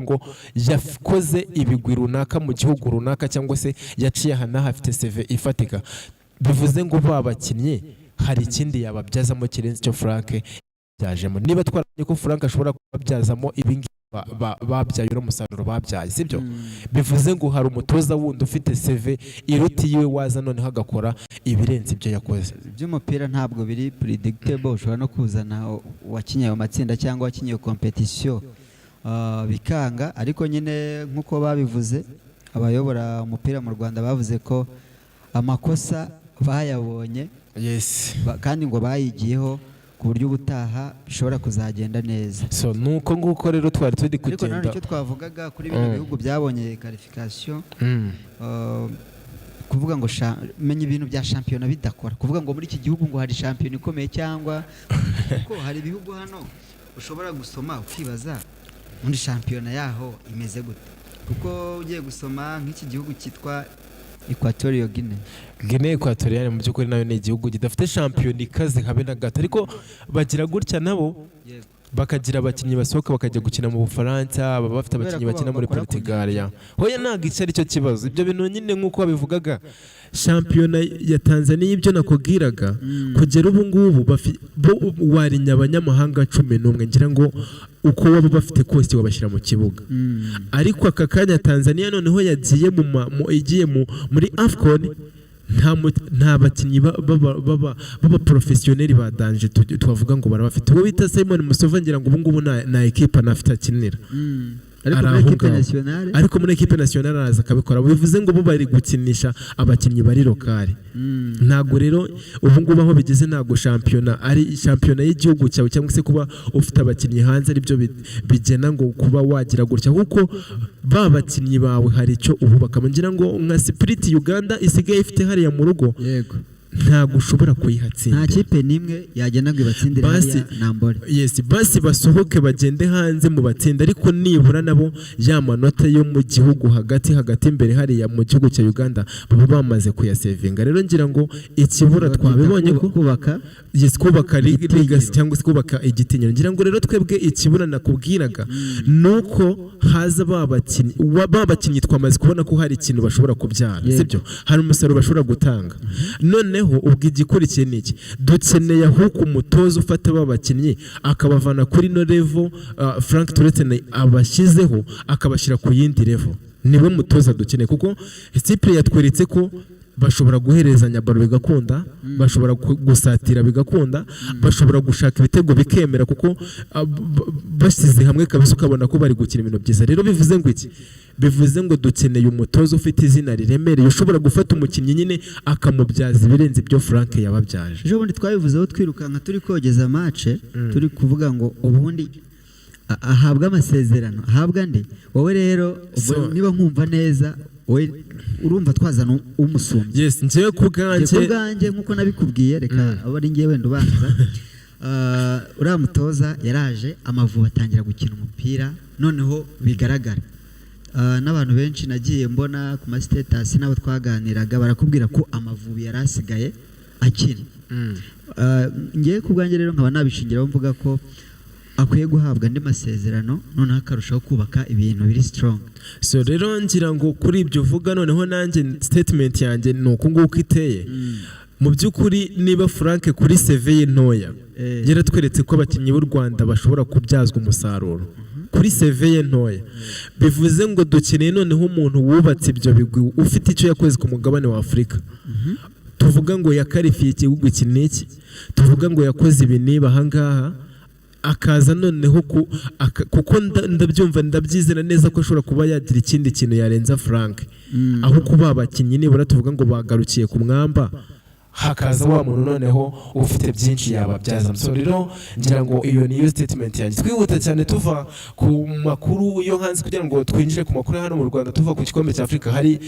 Ngo yakoze ibigwi runaka mu gihugu runaka, cyangwa se yaciye aha n'aha, afite CV ifatika. Bivuze ngo ba bakinnyi hari ikindi yababyazamo kirenze icyo Frank byajemo. Niba twarabonye ko Frank ashobora kubabyazamo ibingibi babyaye, uno musaruro babyaye, sibyo? Bivuze ngo hari umutoza wundi ufite CV iruta iyiwe waza noneho agakora ibirenze ibyo yakoze. Iby'umupira ntabwo biri predictable. Ushobora no kuzana uwakinye ayo matsinda cyangwa wakinye iyo competition bikanga. Ariko nyine nk'uko babivuze, abayobora umupira mu Rwanda bavuze ko amakosa bayabonye kandi ngo bayigiyeho ku buryo ubutaha bishobora kuzagenda neza. So nuko nguko rero twari turi Ariko nanone kugenda. icyo twavugaga kuri bino bihugu byabonye qualification, kuvuga ngo menya ibintu bya shampiyona bidakora, kuvuga ngo muri iki gihugu ngo hari shampiyona ikomeye, cyangwa kuko hari ibihugu hano ushobora gusoma ukibaza muri shampiyona yaho imeze gute, kuko ugiye gusoma nk'iki gihugu cyitwa Equatorial Guinea. Guinea Equatoriale mu by'ukuri nayo ni igihugu kidafite shampiyona ikaze habe na gato, ariko bagira gutya nabo bakagira abakinnyi basohoka bakajya gukina mu Bufaransa, baba bafite Kubera abakinnyi ko bakina muri bakora ku Portugal. nyanja. Ya hoya, ntabwo icyo ari cyo kibazo. Ibyo bintu nyine nk'uko babivugaga, shampiyona ya Tanzania, ibyo nakubwiraga, kugera ubu ngubu bo warinya abanyamahanga 11, ngira ngo uko waba bafite kose wabashyira mu kibuga. Ariko aka kanya Tanzania noneho yagiye mu ma- mu- igiye muri AFCON, nta bakinnyi b'aba professionnel ba danger twavuga ngo barabafite. Uwo bita Simon Msuva, ngira ngo ubu ngubu nta ekipa nafite akinira. Ariko Ari muri aho équipe ngaho. nationale. Ariko muri équipe nationale araza akabikora. Bivuze ngo bo bari gukinisha abakinnyi bari local. Ntabwo rero ubu ngubu aho bigeze, ntabwo shampiyona ari shampiyona y'igihugu cyawe cyangwa se kuba ufite abakinnyi hanze aribyo bigena ngo kuba wagira gutya, kuko ba bakinnyi bawe hari icyo ububakamo. Ngira ngo nka spirit Uganda isigaye ifite hariya mu rugo, ntabwo ushobora kuyihatsinda. Nta kipe n'imwe yagenda ngo ibatsindire hariya Nambole. Yes, basi basohoke bagende hanze mu batsinda, ariko nibura nabo ya manota yo mu gihugu hagati hagati imbere hariya mu gihugu cya Uganda baba bamaze kuyasevinga. Rero ngira ngo ikibura twabibonye ko kubaka yes, kubaka igitinyiro. Legacy cyangwa se kubaka igitinyiro. Ngira ngo rero twebwe ikibura nakubwiraga ni uko haza ba bakinnyi twamaze kubona ko hari ikintu bashobora kubyara, sibyo? Hari umusaruro bashobora gutanga. Noneho ubwo igikurikiye ni iki? Dukeneye ahubwo umutoza ufata ba bakinnyi akabavana kuri no level Frank Turetse abashyizeho, akabashyira ku yindi level. Niwe mutoza dukeneye, kuko ikipe yatweretse ko bashobora guherezanya ballon bigakunda, bashobora gusatira bigakunda, bashobora gushaka ibitego bikemera, kuko bashyize hamwe kabisa ukabona ko bari gukina ibintu byiza. Rero bivuze ngo iki? Bivuze ngo dukeneye umutoza ufite izina riremereye, ushobora gufata umukinnyi nyine akamubyaza ibirenze ibyo Frank yababyaje. Ejo bundi twabivuzeho twirukanka turi kogeza match, turi kuvuga ngo ubundi ahabwa amasezerano, ahabwa andi. Wowe rero ubwo niba nkumva neza, wowe urumva twazana umusumbye? Yes, njyewe ku Njye ku bwanjye bwanjye, nk'uko nabikubwiye, reka abe ari njye wenda ubanza. Uriya mutoza yaraje, Amavubi atangira gukina umupira noneho bigaragara. N'abantu benshi nagiye mbona ku ma status n'abo twaganiraga barakubwira ko Amavubi yari asigaye akina. Ngewe ku bwanjye rero nkaba nabishingiraho mvuga ko akwiye guhabwa andi masezerano, noneho akarushaho kubaka ibintu biri strong. So rero ngira ngo kuri ibyo uvuga, noneho nanjye statement yanjye ni uku nguku iteye. Mu by'ukuri niba Frank kuri CV ye ntoya yaratweretse ko abakinnyi b'u Rwanda bashobora kubyazwa umusaruro kuri CV ye ntoya, bivuze ngo dukeneye noneho umuntu wubatse ibyo bigwi, ufite icyo yakoze ku mugabane wa Afurika, tuvuga ngo yakarifiye igihugu iki n'iki, tuvuga ngo yakoze ibi niba ahangaha, akaza noneho kuko ndabyumva, ndabyizera neza ko ashobora kuba yagira ikindi kintu yarenza Frank, aho kuba abakinnyi nibura tuvuga ngo bagarukiye ku mwamba, hakaza wa muntu noneho ufite byinshi yababyaza. So rero ngira ngo iyo niyo statement yanjye. Twihuta cyane tuva ku makuru yo hanze kugira ngo twinjire ku makuru ya hano mu Rwanda, tuva ku gikombe cya Afurika hari